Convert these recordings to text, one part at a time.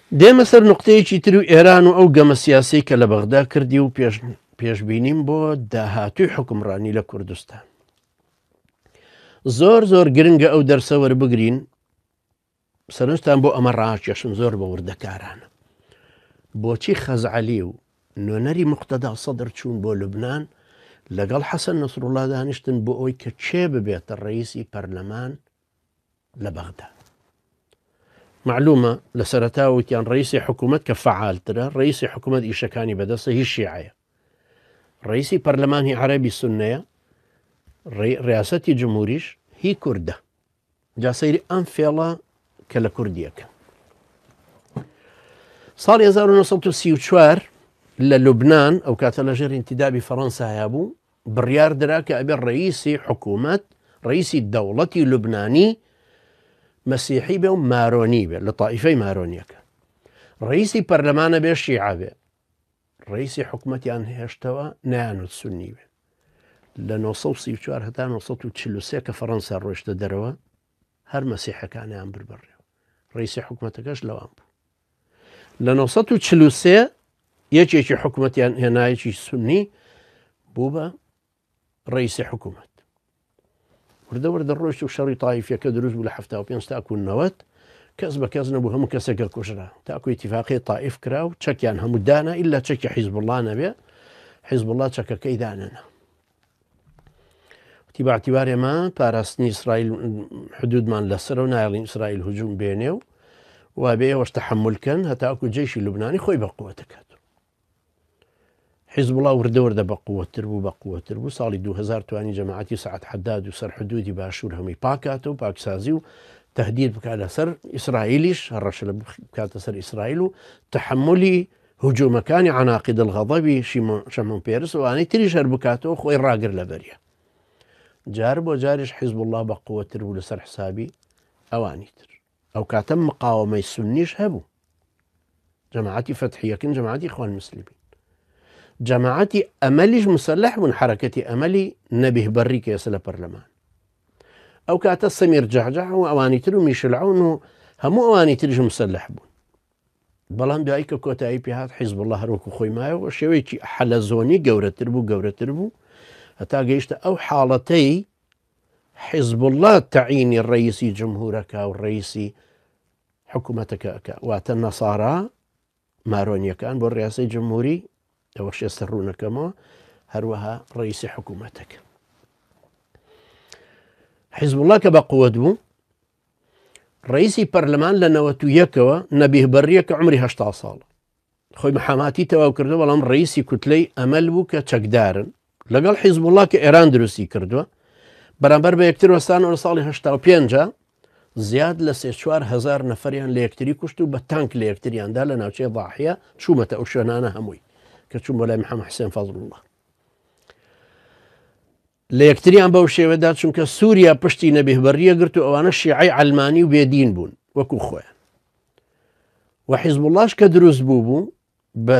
دێمە سەر نقطەیەکی تر و ئێران و ئەو گەمە سیاسی کە لە بەغدا کردی و پێش پێشبینیم بۆ داهاتوی حکومڕانی لە کوردستان. زۆر زۆر گرنگە ئەو دەرسە وەربگرین سەرنجتان بۆ ئەمە ڕاکێشم زۆر بە وردەکارانە بۆچی خەزعەلی و نوێنەری مقتەدا سەدر چوون بۆ لوبناان لەگەڵ حەسەن نەسروڵا دانیشتن بۆ ئەوی کە کێ ببێتە ڕئیسی پەرلەمان لە بەغدا معلومە لە سەرەتا وتیان ڕئیسی حکوومەت کە فعالترە ڕئیسی حکوومەت ئیشەکانی بەدەستە هی شیعەیە ڕئیسی پەرلەمانی عەربی سنەیە ڕیاسەتی جمهوریش هی کوردە جا سەیری ئەم فێڵە کە لە کوردیەکە ساڵی 1934 لە لوبناان ئەو کاتە لە ژێر ئینتیدابی فەڕەنسایا بوو بڕیار درا کە ئەبێ ڕئیسی حکوومەت ڕئیسی دەوڵەتی لوبنانی مەسیحی بێ و مارۆنی بێ لە تائیفەی مارۆنیەکە ڕئیسی پەرلەمانە بێ شیعە بێ ڕئیسی حکومەتیان هێشتەوە نەیانوت سوننی بێ. لە 934 هەتا 943 کە فەڕەنسا ڕۆیشتە دەرەوە هەر مەسیحەکانیان بر بەڕێوە. ڕئیسی حکومەتەکەش لەوان بوو. لە 943 یەکێکی حکومەتیان هێنایەکی سوننی بوو بە ڕئیسی حکوومەت. وردە وردە ڕۆیشت و شەڕی تایفیەکە دروست بوو لە 75 تاکو 90 کەس بە کەس نەبوو هەموو کەسێکە کوژرا تاکو ئیتیفاقی تائیف کرا و چەکیان هەموو دانا ئیلا چەکی حیزبوڵڵا نەبێ حیزبوڵڵا چەکەکەی دانەنا وتی بە اعتبار ئێمە پاراستنی ئیسرائیل حدودمان لەسەر و نایڵین ئیسرائیل هجوم بێنێ و وابێ ئێوەش تەحمل کەن هەتاکو جەیشی لوبنانی خۆی بە قوتەکات حیزبوڵا وردە وردە بە قوتتر بوو بە قوتتر بوو ساڵی 2000 توانی جەماعەتی سەعد حەداد و سەر حدودی باشوور هەمووی پاکاتەوە پاکسازی و تهدید بکات لەسەر ئیسرائیلیش هەڕەشە لە بکاتە سەر ئیسرائیل و تحملی هجومەکانی عەناقید الغەضەبی شەمۆن پێرس و ئەوانەی تریش هەر بکاتەوە خۆی ڕاگر لەبەریە جار بۆ جاریش حیزبوڵا بە قوتتر بوو لەسەر حسابی ئەوانی تر ئەو کاتە مقاومەی سونیش هەبوو جەماعەتی فەتحیەکن جەماعەتی خوان مسلمین جەماعەتی ئەمەلیش مسلح بوون حرەکەتی ئەمەلی نەبیه بەڕی کە ئێستا لە پەرلەمان ئەو کاتە سەمیر جەعجەع و ئەوانی تر و میشلعون و هەموو ئەوانی تریش مسلح بوون بەڵام دوایی کە کۆتایی پێهات حیزب الله هەروەکو خۆی مایەوە شێوەیەکی حەلەزۆنی گەورەتر بوو گەورەتر بوو هەتا گەیشتە ئەو حاڵەتەی حیزبوڵڵا تەعینی ڕەیسی جمهورەکە و ڕەیسی حکوومەتەکە ئەکا واتە نەسارا مارۆنیەکان بۆ ڕیاسەی جمهوری ئەوەش ئێستا ڕوونەکەمەوە هەروەها ڕئیسی حکوومەتەکە حیزبوڵڵا کە بە قوت بوو ڕئیسی پەرلەمان لە نەوەت و یەکەوە نەبیه بەڕیە کە عمری هەشتا ساڵ خۆی محاماتی تەواو کردو بەڵام ڕئیسی کوتلەی ئەمەل بوو کە چەکدارن لەگەڵ حیزبوڵڵا کە ئێران دروستی کردووە بەرامبەر بە یەکتر وەستانەوە لە ساڵی 85 زیاد لە سێ چوار هەزار نەفەریان لە یەکتری کوشت و بە تانک لە یەکتریاندا لە ناوچەی ضاحیە چوومەتە ئەو شوێنانە هەمووی کە چووم بۆ لای محەممەد حسێن فەزڵوڵڵا لە یەکتریان بەو شێوەدا چونکە سووریا پشتی نەبیه بەڕیە گرت و ئەوانە شیعەی عەلمانی و بێدین بوون وەکو خۆیان و حیزبوڵڵاش کە دروست بوو بوو بە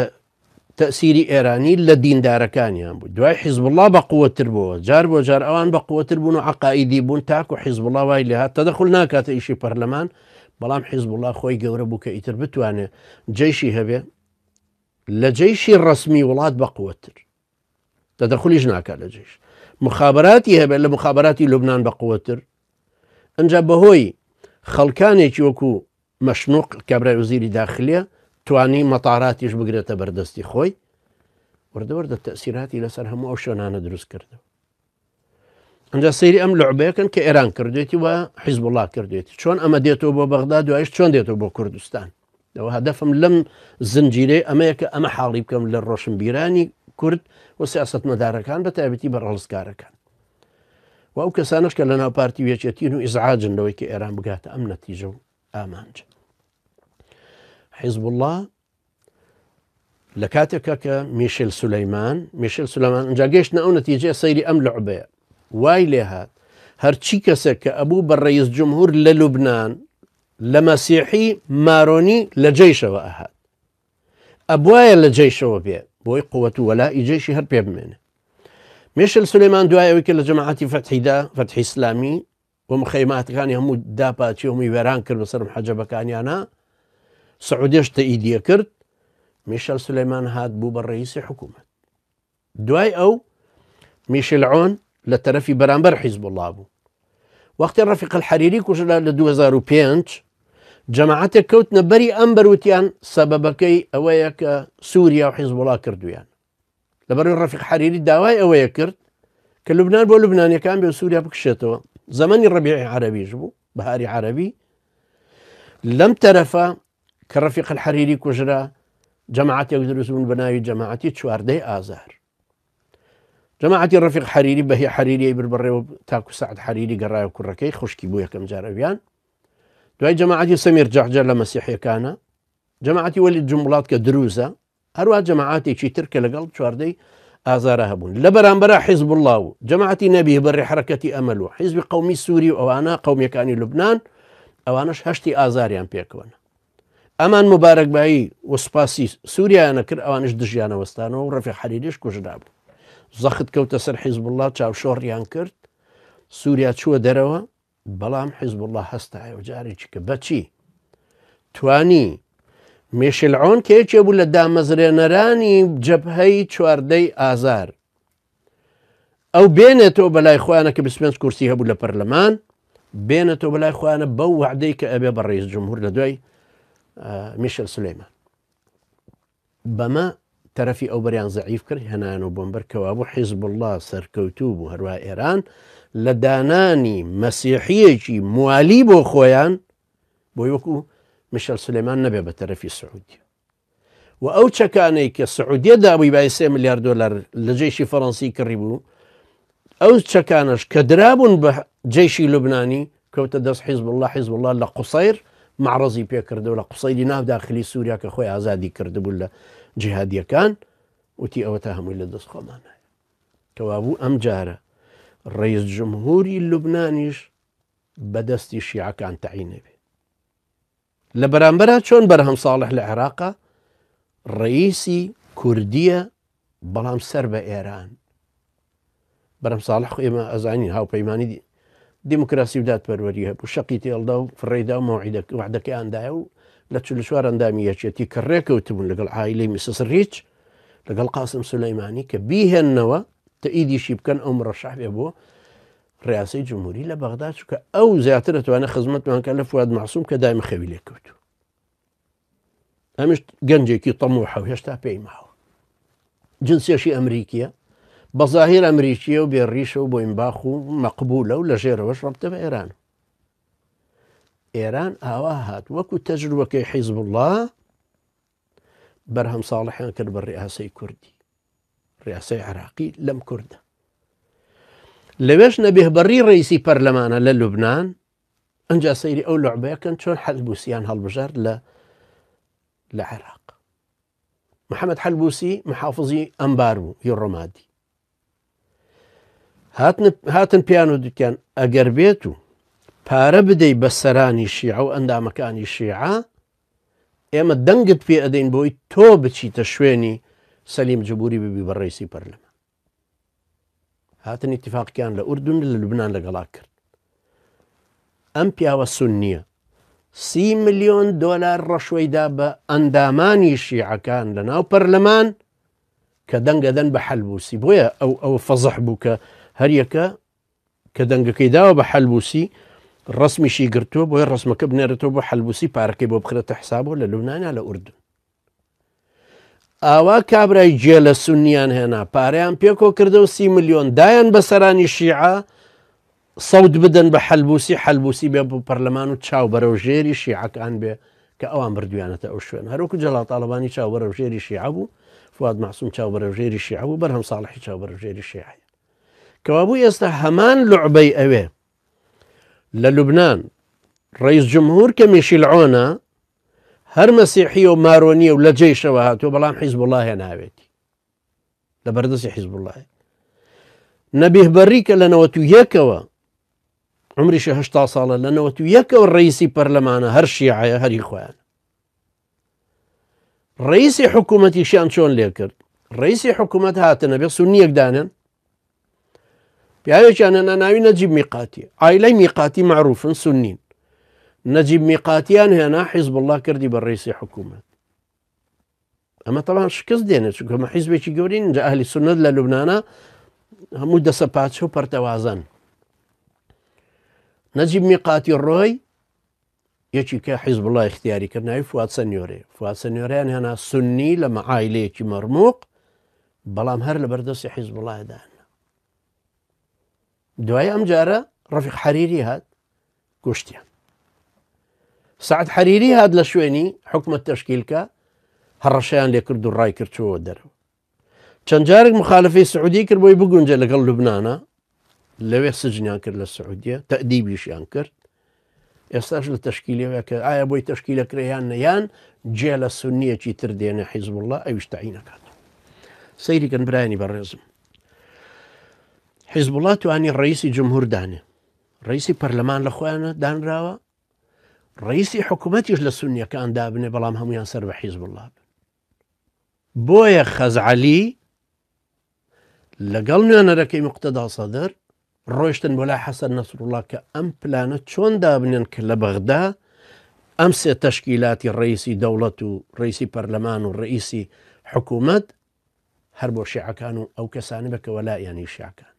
تەسیری ئێرانی لە دیندارەکانیان بوو دوای حیزبوڵڵا بە قوتتر بووە جار بۆ جار ئەوان بە قوتتر بوون و عقائیدی بوون تاکو حیزبوڵڵا وای لێهات تەدەخل ناکاتە ئیشی پەرلەمان بەڵام حیزبوڵڵا خۆی گەورە بوو کە ئیتر بتوانێت جەیشی هەبێ لە جەیشی ڕەسمی وڵات بە قوتتر تەدەخلیش ناکات لە جەیش مخابراتی هەبێت لە مخابراتی لوبناان بە قوتتر ئەجا بەهۆی خەڵکانێکی وەکو مەشنوق کابرای وەزیری داخلیە توانی مەتاراتیش بگرێتە بەردەستی خۆی وردە وردە تەسیراتی لەسەر هەموو ئەو شوێنانە دروست کردەوە ئەجا سەیری ئەم لعبەیەکەن کە ئێران کردێتی و حیزبوڵا کردێتی چۆن ئەمە دێتەوە بۆ بەغدا دوایش چۆن دێتەوە بۆ کوردستان ئەوە هەدەفم لەم زنجیرەی ئەمەیە کە ئەمە حاڵی بکەم لە ڕۆشنبیرانی کورد و سیاستمەدارەکان بە تایبەتی بە ڕەڵسکارەکان و ئەو کەسانەش کە لەناو پارتی و یەکێتین و ئیزعاجن لەوەی کە ئێران بگاتە ئەم نەتیجە و ئامانج حیزبوڵڵا لە کاتێکا کە میشل سولەیمان میشل سولەمان ئەجا گەشتە ئەو نەتیجەیە سەیری ئەم لعبەیە وای لێهات هەرچی کەسێک کە ئەبوو بە ڕئیس جمهور لە لوبناان لە مەسیحی مارۆنی لە جەیشەوە ئەهات ئەبواە لە جەیشەوە بێ بۆی قوت و وەلائی جەیشی هەر پێ بمێنێ میشل سولەیمان دوای ئەوەی کە لە جەماعەتی فەتحیدا فەتحی ئیسلامی و مخەیماتەکانی هەموو داپاچی هەمووی وێران کرد بەسەر محەجەبەکانیانە. سعودیەش تەئیدیە کرد، میشێل سولەیمان هات بوو بە ڕەئیسی حکوومەت. دوای ئەو میشل عۆن لە تەرەفی بەرامبەر حیزبوڵڵا بوو. وەختی ڕەفیق الحەریری کوژرا لە 2005 جەماعەتێک کەوتنە بەری ئەم بەروتیان سەبەبەکەی ئەوەیە کە سووریا و حیزبوڵا کردویان. لەبەرئەوەی ڕەفیق حەریری داوای ئەوەیە کرد کە لوبناان بۆ لوبنانیەکان بێ و سووریا بکشێتەوە. زەمەنی ڕەبیعی عەرەبیش بوو، بەهاری عەرەبی. لەم تەرەفە کە ڕەفیق الحەریری کوژرا جەماعەتێک دروست بوون بە ناوی جەماعەتی چواردەی ئازار. جەماعەتی ڕەفیق حەریری بەهی حەریری بر بەڕێوە تاکو سەعد حەریری گەڕایە کوڕەکەی خوشکی بوو یەکەم جار ئەویان. دوای جەماعەتی سەمیر جەعجەر لە مەسیحیەکانە، جەماعەتی وەلید جومبڵات کە دروزە، هەروە جەماعاتێکی تر کە لەگەڵ چواردەی ئازارە هەبوون. لە بەرامبەرا حیزبوڵڵا و جەماعەتی نەبیه بەڕی حەرەکەتی ئەمەل و حیزبی قەومی سووری و ئەوانە قەومیەکانی لوبناان ئەوانەش هەشتی ئازاریان پێکەوەن. ئەمان مبارەکبایی و سوپاسی سووریایانە کرد، ئەوانش دژیانە وەستانەوە و ڕەفیق حەریریش کوژرا بوو. زەخت کەوتە سەر حیزبوڵڵا، چاوشۆڕیان کرد، سووریا چووە دەرەوە، بەڵام حیزبوڵڵا هەستایەوە جارێکی کە بەچی توانی میشل عۆن کە یەکێ بوو لە دامەزرێنەرانی جەبهەی چواردەی ئازار ئەو بێنێتەوە بەلای خۆیانە کە 25 کورسی هەبوو لە پەرلەمان بێنێتەوە بەلای خۆیانە بەو وعدەی کە ئەبێ بە ڕئیس جمهور لە دوای میشل سلەیمان. بەمە تەرەفی ئەوبەریان زەعیف کرد هێنایانەوە بۆمبەر کەوابوو حیزبوڵڵا سەرکەوتوو بوو هەروا ئێران لە دانانی مەسیحیەکی موالی بۆ خۆیان بۆی وەکو میشل سلێمان نەبێ بە تەرەفی سعودیە و ئەو چەکانەی کە سعودیە دابووی بای 3 ملیار دلار لە جەیشی فەڕەنسی کڕی بوو ئەو چەکانەش کە درابوون بە جەیشی لوبنانی کەوتە دەست حیزبوڵڵا، حیزبوڵڵا لە قوسەیر مەعڕەزی پێ کردەوە، لە قوسەیری ناو داخلی سووریا کە خۆی ئازادی کردبوو لە جیهادییەکان، وتی ئەوەتا هەمووی لە دەست خۆمانایە. کەوابوو ئەم جارە ڕەئیس جمهوری لوبنانیش بە دەستی شیعەکان تەعین ئەبێ. لە بەرامبەرا چۆن بەرهەم ساڵح لە عێراقا ڕەئیسی کوردیە بەڵام سەر بە ئێران. بەرهەم ساڵح خۆ ئێمە ئەزانین هاوپەیمانی دیموکراسی و دادپەروەری هەبوو، شەقی تێڵدا و فڕێدا و مەوعیدە وعدەکەیان دایە و لە 44 ئەندامی یەکێتی کە ڕێکەوتبوون لەگەڵ عایلەی میسس ڕیچ لەگەڵ قاسم سولەیمانی کە بیهێننەوە تەئیدیشی بکەن ئەو مڕەشح بێ بۆ ڕیاسەی جمهوری لە بەغدا چونکە ئەو زیاتر ئەتوانێت خزمەتمان کە لە فواد مەعسوم کە دایمە خەوی لێکەوتو ئەمش گەنجێکی تەموحە و هێشتا پێی ماوە جنسێشی ئەمریکیە بە ظاهر ئەمریکیە و بێ ڕیشە و بۆینباخ و مەقبولە و لە ژێرەوەش ڕەبتە بە ئێران ئێران ئاوا هات وەکو تەجروبەکەی حیزب الله بەرهەم ساڵحیان کرد بە ڕیاسەی کوردی ڕیاسەی عراقی لەم کوردە لەوێش نەبێه بەڕی ڕئیسی پەرلەمانە لە لوبناان ئەجا سەیری ئەو لعبەیەکەن چۆن حەلبوسیان هەڵبژارد لە لە عێراق محەممەد حەلبوسی محافزی ئەمبار بوو هی ڕۆمادی هاتن پیان و دوتیان ئەگەر بێت و پارە بدەی بە سەرانی شیعە و ئەندامەکانی شیعە ئێمە دەنگت پێ ئەدەین بۆی تۆ بچیتە شوێنی سەلیم جبوری ببی بە ڕیسی پەرلەمان. هاتن ئیتفاقیان لە ئوردون لە لوبناان لەگەڵا کرد. ئەم پیاوە سونیە سی ملیۆن دۆلار ڕەشوەیدا بە ئەندامانی شیعەکان لە ناو پەرلەمان کە دەنگەدەن بە حەلبوسی بۆیە ئەو ئەو فەزح بوو کە هەریەکە کە دەنگەکەی داوە بە حەلبوسی ڕسمیشی گرتووە بۆیە ڕسمەکە بنێرێتەوە بۆ حەلبوسی پارەکەی بۆ بخرێتە حسابەوە لە لوبناان لە ئوردن ئاوا کابرای جێ لە سنیان هێنا پارەیان پێکۆ کردە و سی ملیۆن دایان بە سەرانی شیعە سەوت بدەن بە حەلبوسی حەلبوسی بێ بۆ پەرلەمان و چاو بەرەو ژێری شیعەکان بێ کە ئەوان بردویانەتە ئەو شوێن هەروەکو جەلال تاڵەبانی چاو بەرەو ژێری شیعە بوو فواد مەعسوم چاو بەرەو ژێری شیعە بوو بەرهەم ساڵحی چاو بەرەو ژێری شیعەیە کەوابوو ئێستا هەمان لعبەی ئەوێ لە لوبناان ڕئیس جمهور کە میشیل عۆنە هەر مەسیحیە و مارۆنیە و لە جەیشەوە هاتووە بەڵام حیزبوڵڵا هێناوێتی لە بەردەستی حیزبوڵڵای نەبیه بەڕی کە لە نەوەت و یەکەوە عمریشە هەشتا ساڵە لە نەوەت و یەکەوە ڕئیسی پەرلەمانە هەر شیعەیە هەری خۆیان ڕئیسی حکوومەتیشیان چۆن لێ کرد ڕئیسی حکوومەت هاتنە بێ سونیەک دانێن پیاوێکیان هێنا ناوی نەجیب میقاتی ئایلەی میقاتی معروفن سنین. نەجیب میقاتیان هێنا حیزبوڵڵا کردی بە ڕیسی حکوومەت. ئەمە تەبان شکست دێنێت چونکە ئەمە حیزبێکی گەورەی نجا ئەهلی سوننەت لە لوبنانە هەموو دەسە پاچە و پەرتەوازەن. نەجیب میقاتی ڕۆی یەکی کە حیزبوڵڵا اختیاری کرد ناوی فواد سەنیۆرێ فواد سەنیۆریان هێنا سنی لە مەعایلەیەکی مەرموق بەڵام هەر لە بەردەستی حیزبوڵڵایدان دوای ئەم جارە ڕەفیق حەریری هات کوشتیان سعد حەریری هات لە شوێنی حکومت تەشکیلکە هەڕەشەیان لێکرد و ڕای کرد چۆوە دەرەوە چەند جارێک مخالفەی سعودی کرد بۆی بگونجە لەگەڵ لوبناە لەوێ سجنیان کرد لە سعودیە تەدیبیشیان کرد ئێستاش لە تەشکیلەوە کە ئایا بۆی تەشکیلە کرێیان نەیان جێ لە سنیەکی تر دێنێ حیزب الله ئەویش تەعینەکات سەیریکەن برایانی بەڕێزم حیزب الله توانی ڕئیسی جمهور دانێ ڕئیسی پەرلەمان لە خۆیانە دانراوە ڕئیسی حکوومەتیش لە سنیەکان دابنێ بەڵام هەمویان سەر بە حیزب الله بن بۆیە خەزعەلی لەگەڵ نوێنەرەکەی مقتەدا سەدر ڕۆیشتن بۆ لای حەسەن نەسروڵا کە ئەم پلانە چۆن دابنێن کە لە بەغدا ئەم سێ تەشکیلاتی ڕئیسی دەوڵەت و ڕئیسی پەرلەمان و ڕئیسی حکوومەت هەر بۆ شیعەکان و ئەو کەسانە بە کە وەلایانی شیعەکان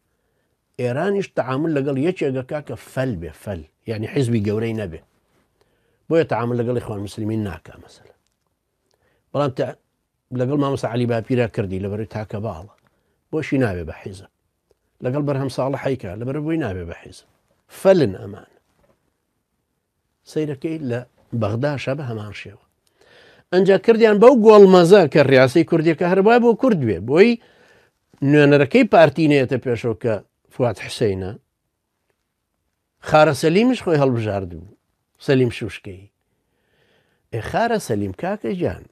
ئێرانیش تەعامل لەگەڵ یەکێکەکە کە فەل بێ فەل یعنی حیزبی گەورەی نەبێ بۆیە تەعامل لەگەڵ ئیخوان مسلمین ناکا مەسەلە بەڵام لەگەڵ مامۆستا عەلی باپیرا کردی لەبەرەی تاکە باڵە بۆشی ناوێ بە حیزب لەگەڵ بەرهەم ساڵە حیکا لەبەر بۆی ناوێ بە حیزب فەلن ئەمان سەیرەکەی لە بەغداشە بە هەمان شێوە ئەجا کردیان بەو گۆڵمەزە کە ڕاسی کوردیەکە هەروای بۆ کورد بێ بۆی نوێنەرەکەی پارتی نێتە پێشەوە کە فواد حسینە خارە سەلیمیش خۆی هەڵبژاردبوو سەلیم شوشکەیی ئێ خارە سەلیم کاکە گیان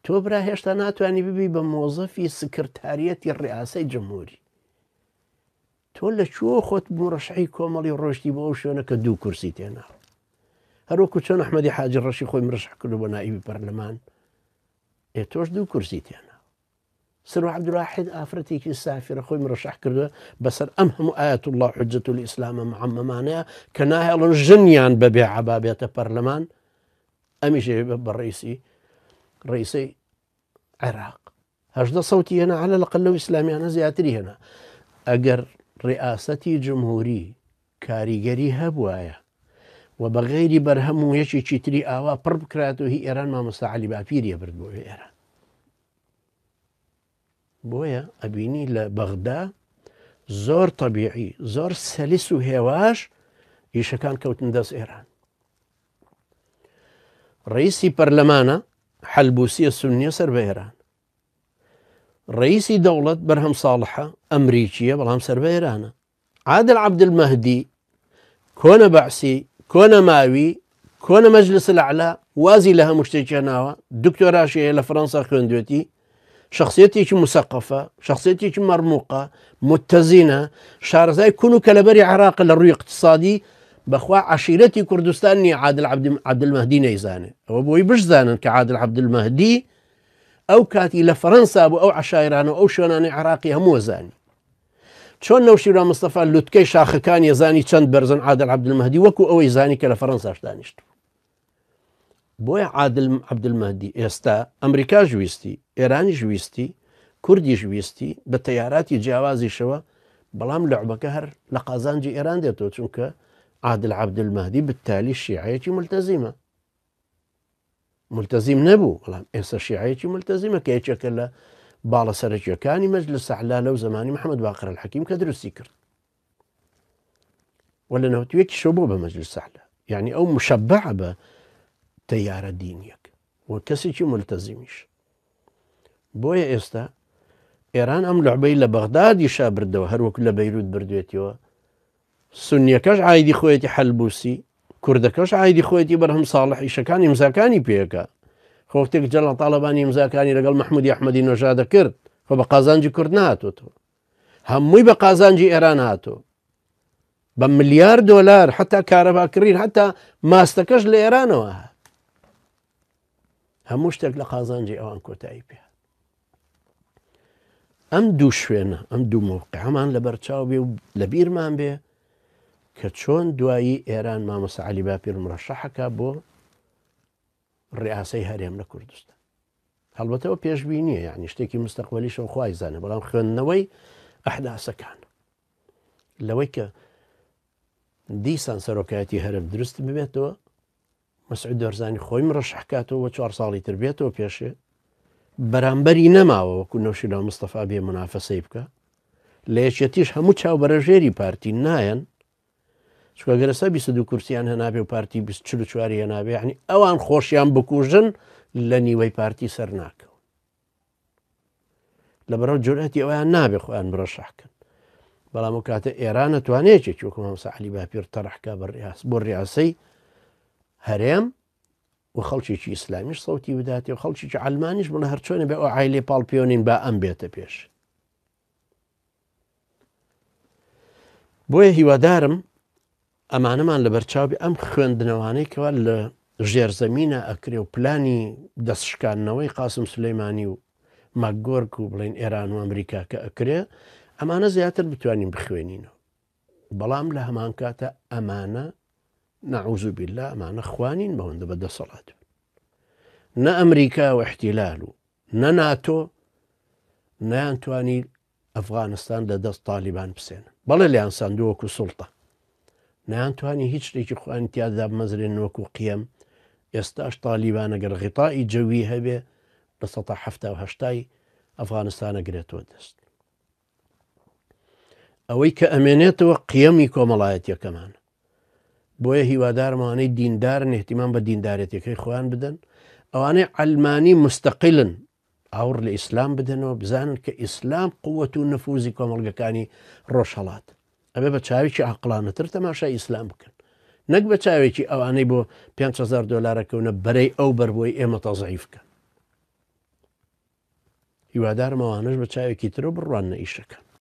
تۆ برا هێشتا ناتوانانی ببی بە مۆزەفی سکرتاریەتی ڕیاسەی جمهوری تۆ لە کوێ خۆت مرەشحی کۆمەڵی ڕۆشتی بۆ ئەو شوێنە کە دوو کورسی تێنا هەروەکو چۆن ئەحمەدی حاجی ڕەشی خۆی مرەشح کردو بۆ نائیبی پەرلەمان ئێ تۆش دوو کورسی تێنا سروە عەبدولواحید ئافرەتێکی سافرە خۆی مرەشەح کردووە بەسەر ئەم هەموو ئاەت الله حجەت الئیسلامە معەمەمانەیە کە ناهێڵن ژنیان بەبێ عەبا بێتە پەرلەمان ئەمیش بە ڕئیسی ڕئیسەی عێراق 18 سەوتی هێنا على الأقل لەو ئیسلامیانە زیاتری هێنا ئەگەر ڕئاسەتی جمهوری کاریگەری هەبوایە و بە غەیری بەرهەم و یەکێکی تری ئاوا پڕ بکرات و هی ئێران مامۆستا عەلی باپیریە برد بۆ ئێران بۆیە ئەبینی لە بەغدا زۆر تەبیعی زۆر سەلیس و هێواش ئیشەکان کەوتن دەست ئێران ڕئیسی پەرلەمانە حەلبوسیە سنیە سەر بە ئێران ڕئیسی دەوڵەت بەرهەم ساڵحە ئەمریکیە بەڵام سەر بە ئێرانە عادل عەبدولمەهدی کۆنە بەعسی، کۆنە ماوی، کۆنە مەجلس الاعلی، وازی لە هەموو شتێک هێناوە، دکتۆراشی هەیە لە فەرەنسا خوێندوێتی، شخصیەتێکی مسەقەفە، شخصیەتێکی مەرموقە، متەزینە، شارەزای کون و کەلەبەری عێراق لە ڕووی اقتصادی، بەخوا عەشیرەتی کوردستان نییە عادل عەبدولمەهدی نەیزانێ. ئەوە بۆی بشزانن کە عادل عەبدولمەهدی ئەو کاتی لە فەرەنسا بوو ئەو عەشایرانە و ئەو شوێنانەی عێراقی هەموو زانی. چۆن نەوشیروان مستەفا لوتکەی شاخەکانی زانی چەند بەرزن عادل عەبدولمەهدی وەکو ئەوەی زانی کە لە فەرەنساش دانیشت بۆیە عادل عەبدولمەهدی ئێستا ئەمریکاش ویستی ئێرانیش ویستی کوردیش ویستی بە تەیاراتی جیاوازیشەوە بەڵام لعبەکە هەر لە قازانجی ئێران دێتەوە چونکە عادل عەبدولمەهدی بتالی شیعەیەکی ملتەزیمە ملتەزیم نەبوو بەڵام ئێستا شیعەیەکی ملتەزیمە کە یەکێکە لە باڵە سەرەکیەکانی مەجلس ئەعلا لەو زمانی محەممەد باقر الحەکیم کە دروستی کرد و لە نەوتویەکی شەو بۆ بە مەجلس ئەعلا یعنی ئەو مشەبع بە تەیارە دینیەک و کەسێکی ملتەزیمیش بۆیە ئێستا ئێران ئەم لعبەی لە بەغدادیشا بردەوە هەروەک لە بەیروت بردوێتیەوە سونیەکەش عایدی خۆیەتی حەلبوسی، کوردەکەش عایدی خۆیەتی بەرهەم ساڵح ئیشەکان ئیمزاکانی پێکا. خۆ وەختێک جەلال تاڵەبانی ئیمزاکانی لەگەڵ مەحمودی ئەحمەدی نەژاد دەکرد خۆ بە قازانجی کورد نەهاتۆتەوە. هەمووی بە قازانجی ئێران هاتۆ. بە ملیار دۆلار حتا کارەبا کڕین حتا ماستەکەش لە ئێرانەوە هات. هەموو شتێک لە قازانجی ئەوان کۆتایی پێ. ئەم دوو شوێنە ئەم دوو مەوقعەمان لەبەرچاو بێ و لەبیرمان بێ کە چۆن دوایی ئێران مامۆستا عەلی باپیر مرەشەحەکە بۆ ڕیاسەی هەرێم لە کوردستان. هەڵبەتە ئەوە پێشبینیە یعنی شتێکی مستەقبەلیشەوە خوای زانێ بەڵام خوێندنەوەی ئەحداسەکان لەوەی کە دیسان سەرۆکایەتی هەرم دروست ببێتەوە مەسعود بارزانی خۆی مڕەشحکاتەوە چوار ساڵی تر بێتەوە پێشێ بەرامبەری نەماوە وەکو نەوشیروان مستەفا بێ منافەسەی بکە لە یەکێتیش هەموو چاو بەرەژێری پارتی نایەن چونکە گەر ئێستا 22 کورسیان هەنابێ و پارتی 44 هێنابێ یعنی ئەوان خۆشیان بکوژن لە نیوەی پارتی سەر ناکەون لەبەرەوە جورئەتی ئەویان نابێ خۆیان مرەشەحکەن بەڵام و کاتە ئێران ئەتوانێت وەکو مامۆستا عەلی باپیر تەرحکە بە ڕیاس بۆ ڕیاسەی هەرێم و خەڵکێکی ئیسلامیش سەوتی بداتێ و خەڵکێکی عەلمانیش بڵێ هەرچۆنە بێ ئەو عایلێ پاڵ پێوەنین با ئەم بێتە پێش بۆیە هیوادارم ئەمانەمان لەبەرچاو بێ ئەم خوێندنەوانەی کەوا لە ژێرزەمینە ئەکرێ و پلانی دەستشکاندنەوەی قاسم سولەیمانی و ماکگۆرک و بڵێن ئێران و ئەمریکا کە ئەکرێ ئەمانە زیاتر بتوانین بخوێنینەوە بەڵام لە هەمان کاتە ئەمانە نەعوزو بیللا ئەمانە خوانین بەوەندە بە دەسەڵات بن نە ئەمریکا و احتیلال و نە ناتۆ نەیانتوانی ئەفغانستان لە دەست تالیبان بسێنن. بەڵێ لێیان سەندوو وەکو سوڵتە. نەیانتوانی هیچ شتێکی خۆیان تیا دابمەزرێنن وەکو قیەم. ئێستاش تالیبان ئەگەر غیتائی جەوی هەبێ لە سەتا حەفتا و هەشتای ئەفغانستان ئەگرێتەوە دەست. ئەوەی کە ئەمێنێتەوە قیەمی کۆمەڵایەتیەکەمان. بۆیە هیوادارم ئەوانەی دیندارن اهتمام بە دیندارێتیەکەی خۆیان بدەن ئەوانەی عەلمانی مستەقلن ئاوڕ لە ئیسلام بدەنەوە بزانن کە ئیسلام قوت و نفوزی کۆمەڵگەکانی ڕۆژهەڵات ئەبێ بە چاوێکی عقلانەتر تەماشای ئیسلام بکەن نەک بە چاوێکی ئەوانەی بۆ 5هزار دلارەکەونە بەرەی ئەو بەربووی ئێمە تەزعیف بکەن هیوادارم ئەوانەش بە چاوێکی ترەوە بڕواننە ئیشەکە.